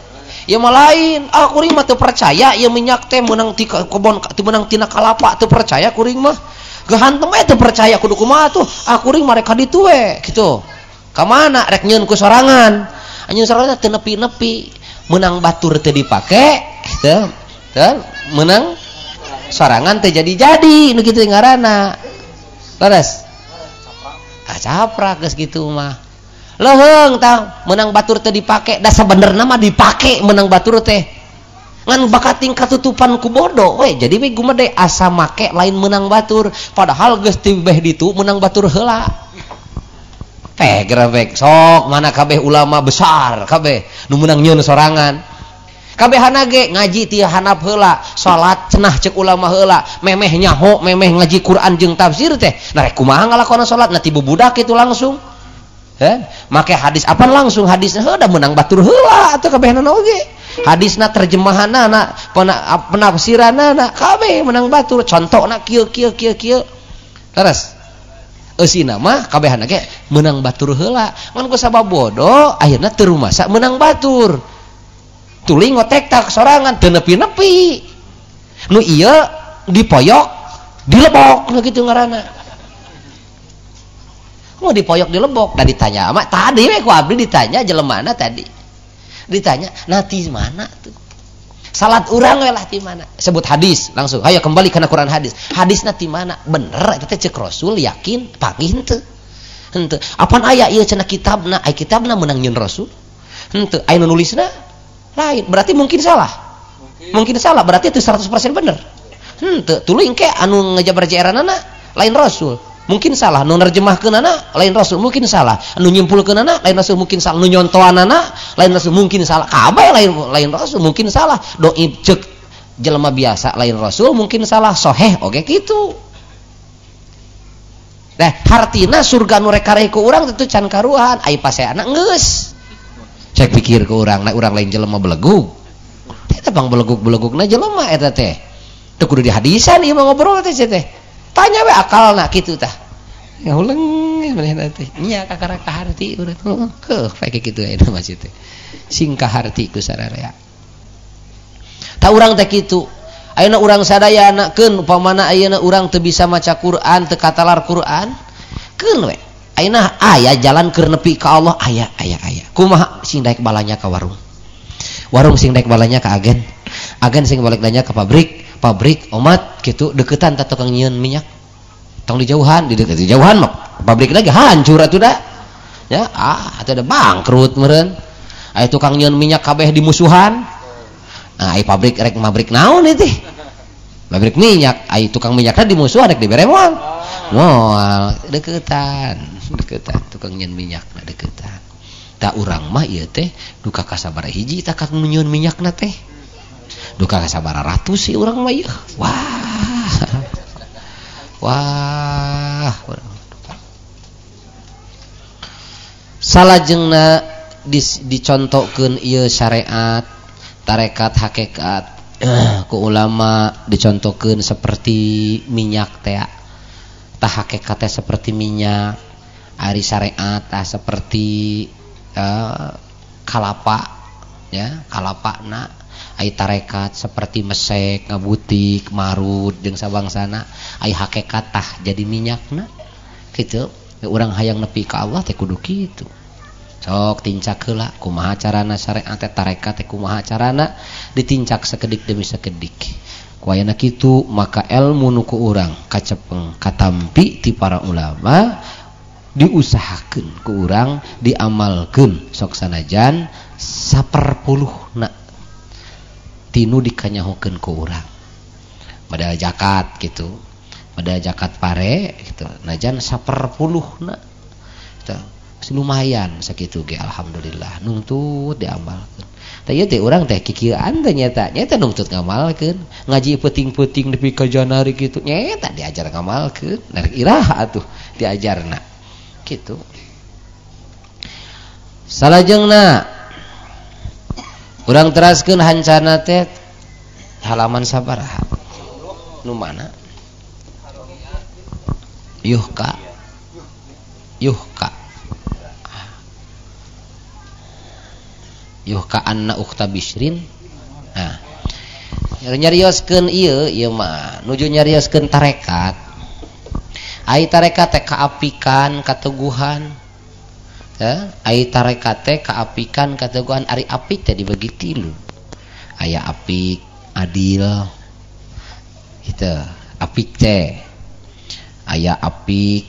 Ya mah lain, ah kuring mah teu percaya ieu minyak teh meunang ti kebon teu meunang tina kalapa teu percaya kuring mah. Gehantem we teu percaya kudu kumaha tuh. Ah kuring mah rek ka ditu we gitu. Ka mana rek nyieun ku sorangan. Anjeun sorangan teu nepi-nepi. Meunang batur teu dipake gitu. Teu meunang sorangan teu jadi-jadi nu kitu ngaranna. Leres. Ah caprak geus kitu mah. Leuheung tah menang batur teh dipake da sabenerna mah dipake menang batur teh ngan bakating katutupan ku bodoh we jadi we gumede asa make lain menang batur padahal geus ti beh ditu menang batur heula teh gerebek sok mana kabeh ulama besar kabeh nu meunang nyieun sorangan kabehana ge ngaji ti handap heula salat cenah ceuk ulama heula memeh nyaho memeh ngaji Quran jeung tafsir teh nah rek kumaha ngalakona salat na ti bubudak kitu langsung. Make hadis apa langsung hadisnya udah menang batur heula atuh kabehna oge hadisna terjemahanna penafsiranna kabeh menang batur contona kieu kieu kieu kieu terus eusina mah kabehna ge menang batur heula ngan ku sabab bodoh akhirna teu rumasa menang batur tuluy ngotek tak sorangan teu nepi-nepi nu ieu dipoyok dilebok nu kitu ngaranna. Mau dipoyok dilebok dan ditanya ama tadi we ku abdi ditanya jelemana tadi ditanya nanti mana tuh salat urang we lah ti mana sebut hadis langsung ayo kembali kana Quran hadis hadisna ti mana bener eta teh ceuk Rasul yakin panggih henteu henteu apan aya ieu cenah kitabna ai kitabna meunang nyeun Rasul henteu aya nu nulisna lain berarti mungkin salah mungkin salah berarti itu 100% bener henteu tuluy engke anu ngajabar-jaeranana lain Rasul mungkin salah, nu nerjemahkeunana lain Rasul mungkin salah, nu nyimpulkeunana lain Rasul mungkin salah, nu nyontoanana lain Rasul mungkin salah, kabeh lain Rasul mungkin salah, doi ceuk jelema biasa lain Rasul mungkin salah, soheh oge kitu. Nah, hartina surga nu rek kareh ku urang tentu can karuhan, ai paseana geus. Cek pikir ku urang, nah urang lain jelema belegug. Eta pang belegug-belegugna jelema eta teh. Teu kudu dihadisan ieu mah ngobrol teh teh. Tanya we akalna kitu tah. Ngahuleng manehna teh. Nya kakara kaharti urang heuh pake kitu ayeuna mah teh. Sing kaharti ku sararea. Tah urang teh kitu. Ayeuna urang sadayana keun upamana ayeuna urang teu bisa maca Quran, teu katalar Quran, keun we. Ayeuna aya jalan keur nepi ka Allah aya aya aya. Kumaha sing daek balanya ka warung. Warung sing daek balanya ka agen. Agen sing balik nanya ka pabrik. Pabrik omat gitu deketan tak tukang nyieun minyak tong dijauhan di deket dijauhan mah pabrik lagi hancur atuh da ya ah atuh da bangkrut meureun aya tukang nyieun minyak kabeh dimusuhan nah ai pabrik rek pabrik naon ieu teh pabrik minyak ai tukang minyakna dimusuhan rek dibere moal moal deketan deketan tukang nyieun minyakna deketan tah urang mah ieu teh duka kasabaraha hiji tah ka nyieun minyakna teh duka kasabara ratus sih urang mah ieu. Wah. Wah. Salajengna dicontohkeun ieu syariat, tarekat, hakikat ku ulama dicontohkeun seperti minyak teh. Tah hakikat teh seperti minyak, ari syariat tah seperti kalapa ya, kalapana. Ai tarekat seperti mesek, ngabutik, marut jeung sabangsana, ai hakikat tah jadi minyakna kitu. Urang hayang nepi ka Allah teh kudu kitu. Sok tincak heula kumaha carana syariat teh tarekat teh kumaha carana ditincak sekedik demi sekedik. Ku ayana kitu maka ilmu nu ku urang kacepeng katampi ti para ulama diusahakeun ku urang diamalkeun sok sanajan saperpuluhna tinu dikanyahokeun ku urang. Modal zakat gitu. Modal zakat pare gitu. Najan saperpuluhna. Gitu. Lumayan sakitu ge alhamdulillah nungtut diamalkeun. Tah ieu teh urang teh kikieuan teh nyata, nyata nungtut ngamalkeun. Ngaji peuting-peuting nepi ka janari kitu nyata diajar ngamalkeun. Narik iraha atuh diajarna. Kitu. Salajengna urang teraskeun hancana teh halaman sabaraha? Nu mana? Yuhka. Yuhka. Yuhka anna ukhta Bishrin. Nah, nyarioskeun ieu ieu mah nuju nyarioskeun tarekat. Ai tarekat teh kaapikan kateguhan. Teh ai tarekat teh kaapikan kateguhan, ari apik teh dibagi tilu. Aya apik adil. Kitu, apik teh. Aya apik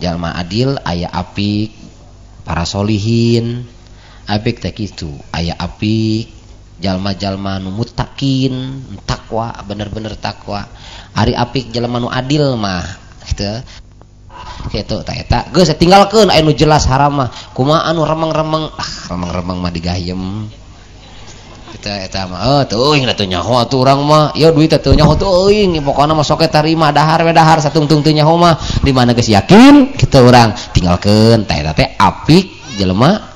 jalma adil, aya apik para solihin. Apik teh kitu, aya apik jalma-jalma nu muttaqin, takwa, bener-bener takwa. Ari apik jalma nu adil mah kitu. Kitu tah eta geus tinggalkeun aya nu jelas haram mah. Kumaha anu remeng-remeng, ah remeng-remeng mah digayem. Kitu eta mah heuh teuing da teu nyaho atuh urang mah. Ieu duit teh teu nyaho teuing, pokona mah sok tarima dahar we dahar satungtung teu nyaho mah. Di mana geus yakin kitu urang tinggalkeun tah eta teh apik jelema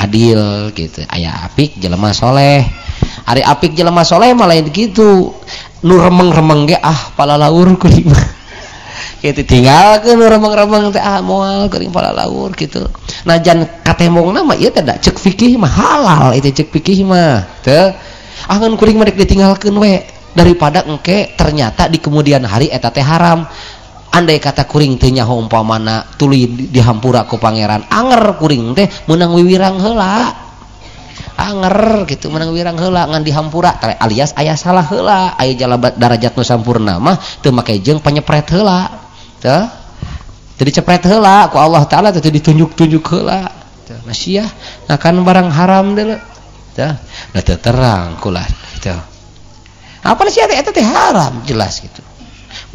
adil gitu. Aya apik jelema soleh. Ari apik jelema soleh mah lain gitu. Nu remeng-remeng ge ah palalaur kuring mah. Kitu tinggalkeun nu remeng-remeng teh ah moal kuring palalaur gitu. Najan katemongna mah ieu teh da ceuk fikih mah halal itu ceuk fikih mah. Teu ah ngan kuring mah rek ditinggalkeun we daripada engke ternyata di kemudian hari eta teh haram. Andai kata kuring teu nyaho umpamana tuluy dihampura ku pangeran, anger kuring teh meunang wiwirang heula. Anger gitu meunang wiwirang heula ngan dihampura alias aya salah heula, aya jalabat darajat nu sampurna mah teu make jeung panyepret heula. Teu teu dicepret heula ku Allah Taala teh ditunjuk-tunjuk heula. Teu nasiah ngakan barang haram deuleu. Teu da teu terang kula teu. Apa sia teh eta teh haram jelas gitu.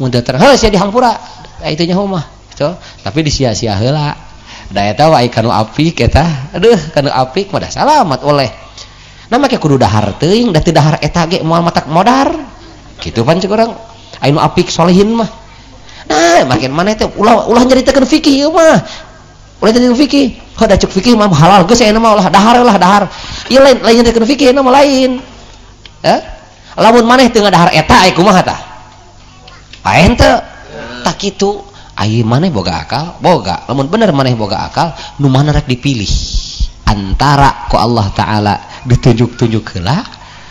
Mun teu terang heuh sia dihampura aya teu nyaho mah gitu. Tapi disia-sia heula da eta wae kanu apik eta aduh kanu apik mah da salamat oleh. Nah make kudu dahar teuing da teu dahar eta ge moal matak modar kitu pan ceuk urang aya nu apik solehin mah. Nah makin maneh teh ulah ulah nyaritakeun fikih ieu mah, ulah nyaritakeun fikih heuh da ceuk fikih mah halal geus ayeuna mah ulah dahar ulah dahar ieu lain lain nyaritakeun fikih ayeuna mah lain. Eh lamun maneh teu ngadahar eta aya kumaha tah? Paen teu tak kitu. Ai maneh boga akal, boga. Lamun bener maneh boga akal, nu mana rek dipilih antara ku Allah Taala ditunjuk-tunjuk heula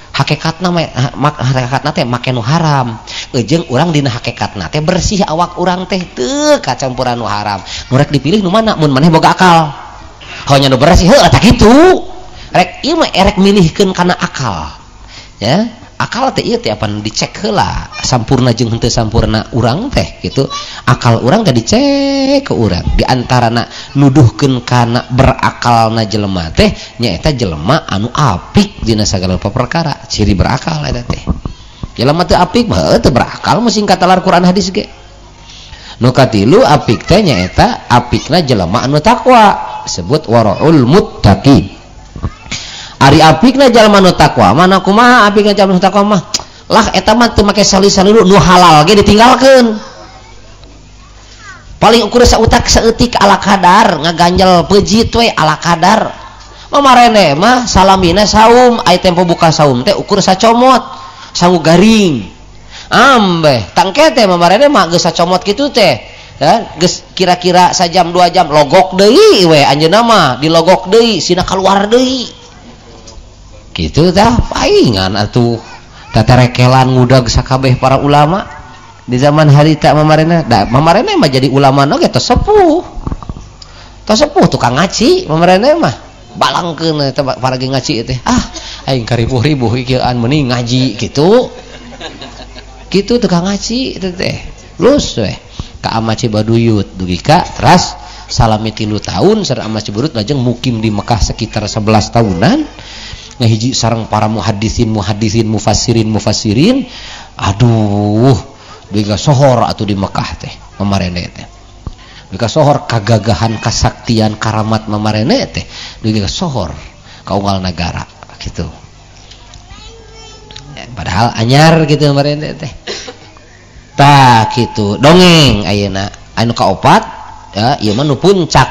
hakikatna hakikatna teh make nu haram jeung urang dina hakikatna teh bersih awak urang teh teu kacampuran nu haram. Nu rek dipilih nu mana mun maneh boga akal? Hanya nu bersih heuh tak kitu. Rek ieu mah erek milihkeun kana akal. Ya, akal teh ieu teh apan dicek heula sampurna jeung henteu sampurna urang teh gitu. Akal urang teh dicek ke urang. Di antarana nuduhkeun kana berakalna jelema teh nyaeta jelema anu apik dina sagala perkara, ciri berakal eta teh. Jelema teu apik mah teu berakal mah sing katalar Quran hadis ge. Nu katilu apik teh nyaeta apikna jelema anu takwa, disebut waraul muttaqin. Ari apikna jalma nu takwa mana kumaha apikna jalma nu takwa mah lah eta mah teu make sali-sali nu halal ge ditinggalkeun. Paling ukur sautak saeutik ala kadar ngaganjel peujit we ala kadar. Mamarene mah salamina saum ai tempo buka saum teh ukur sacomot sangu garing. Ambeh tangke teh mamarene mah geus sacomot kitu teh. Ya, geus kira-kira sajam 2 jam logok deui we anjeunna mah dilogok deui sina kaluar deui. Gitu dah paingan atuh tatarekelan ngudag sakabeh para ulama di zaman harita mamarena da mamarena mah jadi ulama oge tos sepuh tukang ngaci mamarena mah balangkeun eta para ge ngaci teh ah aing karibuh-ribuh ikieuan mending ngaji gitu gitu tukang ngaci teh teh lus we ka ama Cibaduyut dugi ka teras salami 3 tahun sareng ama Cibaduyut lajeng mukim di Mekah sekitar 11 tahunan ngahiji sareng para muhaddisin muhaddisin mufassirin mufassirin aduh dugi sohor atuh di Mekah teh mamarene teh. Dugi ka sohor kagagahan kasaktian karamat mamarene teh dugi ka sohor ka unggal nagara gitu. Padahal anyar gitu mamarene teh. Tah kitu dongeng ayeuna anu kaopat ya ieu mah nu puncak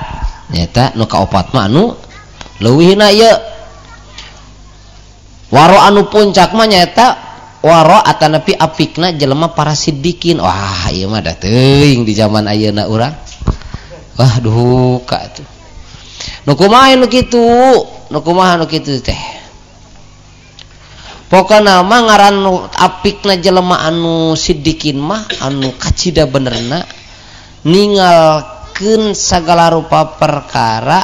nyaeta nu kaopat mah anu leuwihna ieu waro anu puncak mah nyaeta waro atanapi apikna jelema para siddiqin. Wah ieu mah da teuing di zaman ayeuna urang. Wah duka atuh. Nu kumaha nu kitu? Nu kumaha nu kitu teh? Pokona mah ngaran apikna jelema anu siddiqin mah anu kacida benerna ningalkeun sagala rupa perkara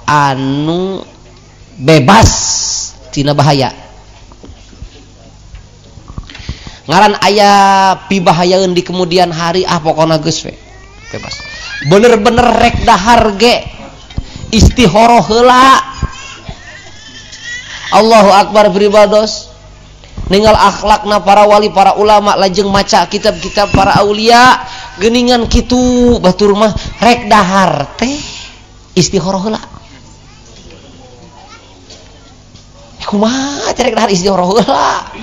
anu bebas tina bahaya. Ngaran aya pibahayaeun di kemudian hari ah pokona geus we bebas. Bener-bener rek dahar ge istihoroh heula. Allahu akbar beribados. Ninggal akhlakna para wali, para ulama, lajeng maca kitab-kitab para aulia, geuningan kitu batur mah rek dahar teh istihoroh heula. Kumaha teh rek dahar istihoroh heula?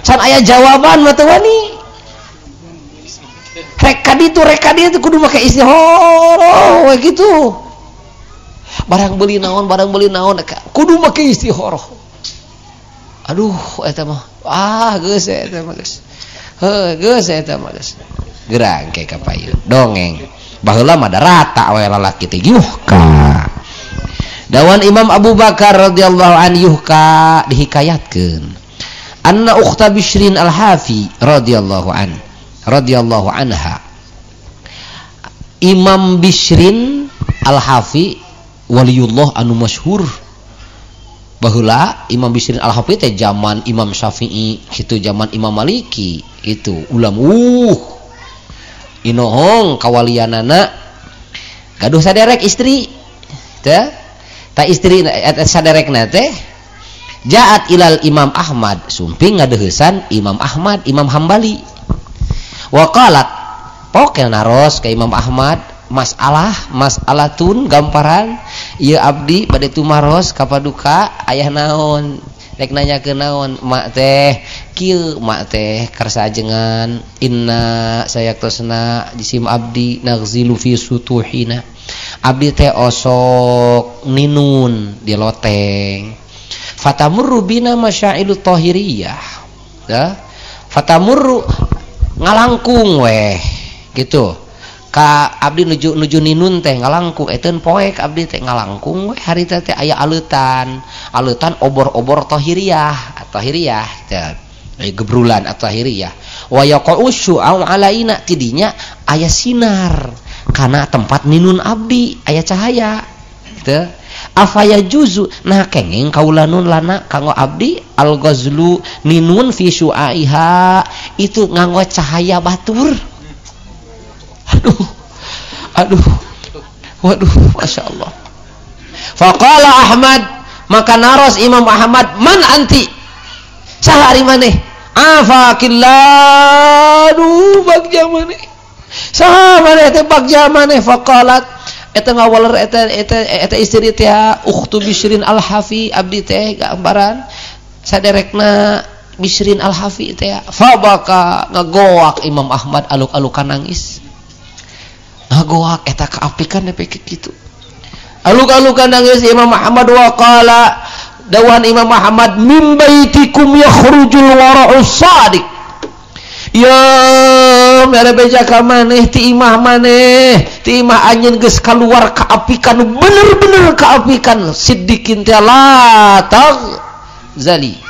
Can aya jawaban mah teu wani. Rek ka ditu kudu make istihoroh we kitu. Barang beli naon kudu make istihoroh. Aduh eta mah ah geus eta mah geus. Heuh geus eta mah geus. Gerang ke ka payun dongeng. Baheula mah da rata we lalaki teh yuhka. Dawan Imam Abu Bakar radhiyallahu an yuhka dihikayatkeun. Anna ukhta Bishrin al-Hafi radhiyallahu an radhiyallahu anha. Imam Bishrin al-Hafi waliullah anu masyhur. Baheula Imam Bishrin al-Hafi teh zaman Imam Syafi'i kitu, zaman Imam Maliki kitu, ulama inohong kawalianana gaduh saderek istri teh ta istri saderekna teh jaat ilal Imam Ahmad sumping ngadeuheusan Imam Ahmad Imam Hambali waqalat pokel naros ka Imam Ahmad masalah masalatun gamparan ieu abdi bade tumaros ka paduka aya naon rek nanyakeun naon mak teh kieu mak teh karsa ajengan inna sayaktosna jisim abdi naghzilu fi sutuhina abdi teh osok ninun di loteng fatamurru bina masyailu tahiriyah ya fatamurru ngalangkung weh gitu ka abdi nuju ninun teh ngalangkung eteun poek abdi teh ngalangkung weh harita teh aya aleutan aleutan obor-obor tahiriyah tahiriyah teh gebrulan atahiriyah wa yaqau syu'au alaina tidinya aya sinar kana tempat ninun abdi aya cahaya teh afaya juzu nah kenging kaula nun lana kanggo abdi al ghazlu ninun fi syu'aiha itu nganggo cahaya batur. Aduh, aduh, waduh, masya Allah. Faqala Ahmad, maka naros Imam Ahmad, man anti, saha ari maneh? Afakillah, aduh, bagja maneh. Saha maneh teh bagja maneh? Faqalat, eta ngawaler eta eta eta istri teh ukhtu Bishrin al-Hafi, abdi teh gambaran saderekna Bishrin al-Hafi teh. Fabaka ngagoak Imam Ahmad aluk-alukan nangis. Ngagoak eta kaapikan nepi kitu. Aluk-alukan nangis Imam Ahmad waqala dawan Imam Ahmad min baitikum yakhrujul wara'us sadiq. Ya mere beja ka maneh ti imah maneh, ti imah anjeun geus kaluar kaapikan bener-bener kaapikan siddiqin teh la tagzali.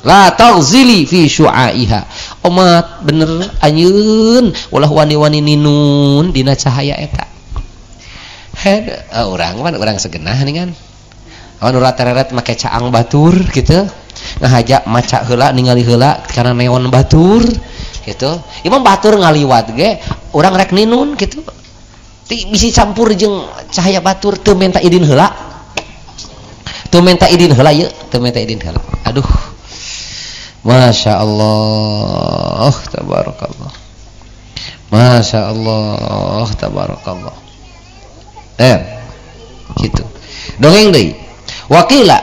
La taghzili fi syu'aiha. Omat bener anjeun ulah wani-wani ninun dina cahaya eta. Head urang mah urang segenah nih kan. Anu rata-rata make caang batur gitu. Ngahaja maca heula ningali heula karena neon batur gitu. Imam batur ngaliwat ge urang rek ninun gitu. Ti bisi campur jeung cahaya batur teu menta idin heula. Teu menta idin heula ieu, teu menta idin heula. Aduh. Masya Allah, tabarakallah. Masya Allah, tabarakallah. Gitu. Dongeng deui. Wakila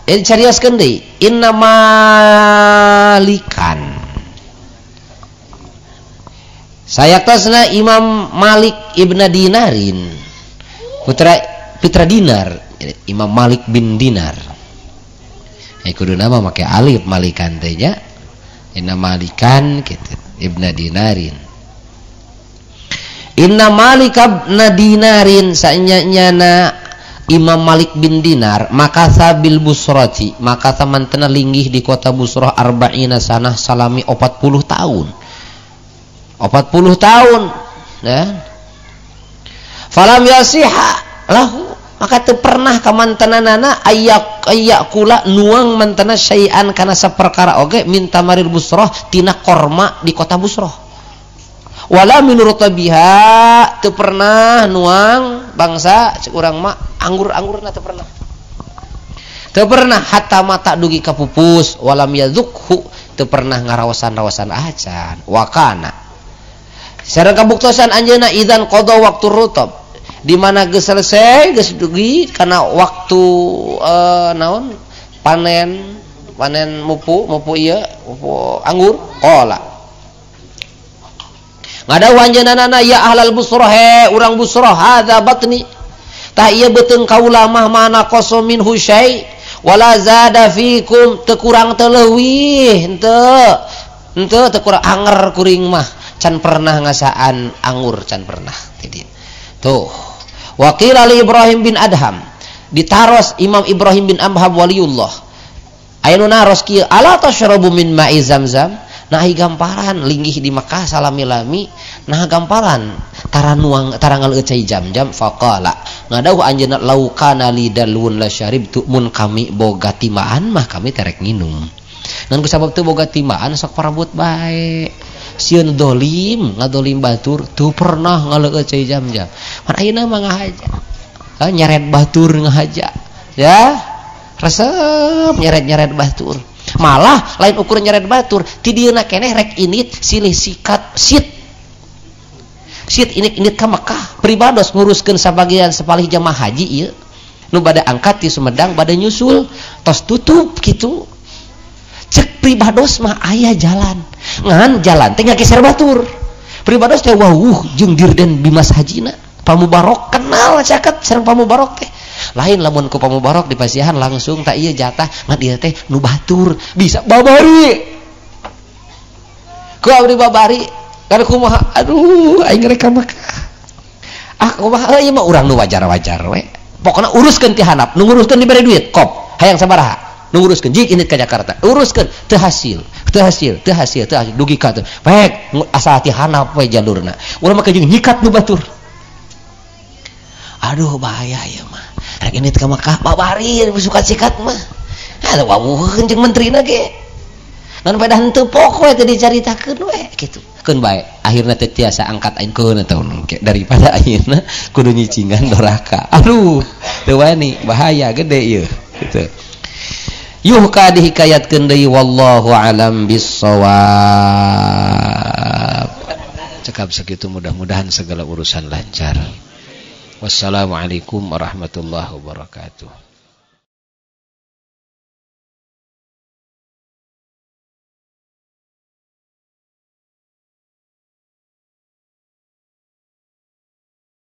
carioskeun deui, inna malikan. Sayaktasna Imam Malik ibn Dinarin. Putra Dinar, Imam Malik bin Dinar. Kudu nama make alif Malikan teh nya. Inna Malikan gitu, ibn Dinarin. Inna Malik ibn Dinarin sanyana Imam Malik bin Dinar makatha bil Busrati, makatha mantena linggih di kota Busrah arba'ina sanah salami 40 tahun. 40 tahun ya. Falam yasiha lahu, maka teu pernah ka mantenanana ayak kula nuang mantena syai'an kana saperkara oge minta maril Busrah tina korma di kota Busrah. Wala minurut biha teu pernah nuang bangsa cek urang mah anggur-anggurna teu pernah. Teu pernah hatta mata dugi ka pupus walam yadzukhu teu pernah ngaraosan-raosan acan. Wakana sareng kabuktosan anjeunna idzan qada waktu rutab, di mana geus selesai geus dugi kana waktu naon panen mupu ieu mupu anggur qala ngadawu anjeunna ya ahlal busrah, he urang Busrah, hadza batni tah ieu beuteung kaula mah mana qaso min husyai wala zada fikum teu kurang teu leuwih henteu teu kurang anger kuring mah can pernah ngasaan anggur can pernah ti tuh. Waqila li Ibrahim bin Adham, ditaros Imam Ibrahim bin Adham waliullah aya nu naros kieu, ala tashrabu min ma'i zamzam. Nah gamparan linggih di Mekah salami-lami, nah gamparan tara nuang tara ngaleueut cai jam-jam. Faqala ngadauh anjeunna laukana lidalun la syaribtu, mun kami boga timaan mah kami terek nginum. Ngan kusabab teu boga timaan sok parabut bae, sieun dolim ngadolim batur teu pernah ngaleueut cai jam-jam. Pan ayeuna mah ngahaja, nyeret batur ngahaja ya, resep nyeret-nyeret batur. Malah lain ukur nyeret batur ti dieuna keneh rek init silih sikat sit init ka Mekah pribados nguruskeun sabagian sapalih jamaah haji ieu nu bade angkat ti Sumedang bade nyusul tos tutup kitu. Cek pribados mah aya jalan, ngan jalan teh ngageser batur. Pribados teh wawuh jeung Dirden Bimas Hajina Pamubarok kenal caket sareng Pamubarok teh. Lain lamun ku Pamubarok di pasihan langsung tak iya jatah ngan ieu teh nu batur bisa babari ku abdi babari kan kumaha, aduh aing rek ka Mekah ah kumaha ieu mah urang nu wajar-wajar we pokona uruskeun ti handap nu nguruskeun dibere duit kop hayang sabaraha nu nguruskeun jik init ka Jakarta uruskeun teu hasil teu hasil teu hasil teu hasil dugi ka teu pek asa ti handap we jalurna urang mah jeung nyikat nu batur. Aduh bahaya ya mah rek init ka Mekah babari suka sikat mah aduh wawuheun jeung menterina ge ngan pedah henteu pok we teu dicaritakeun we kitu keun bae akhirna teu tiasa angkat aing keun ataun daripada ayeuna kudu nyicingan doraka. Aduh teu wani bahaya gede ieu kitu. Yuhka dihikayatkeun deui wallahu alam bissawab. Cekap segitu, mudah-mudahan segala urusan lancar. Wassalamualaikum warahmatullahi wabarakatuh.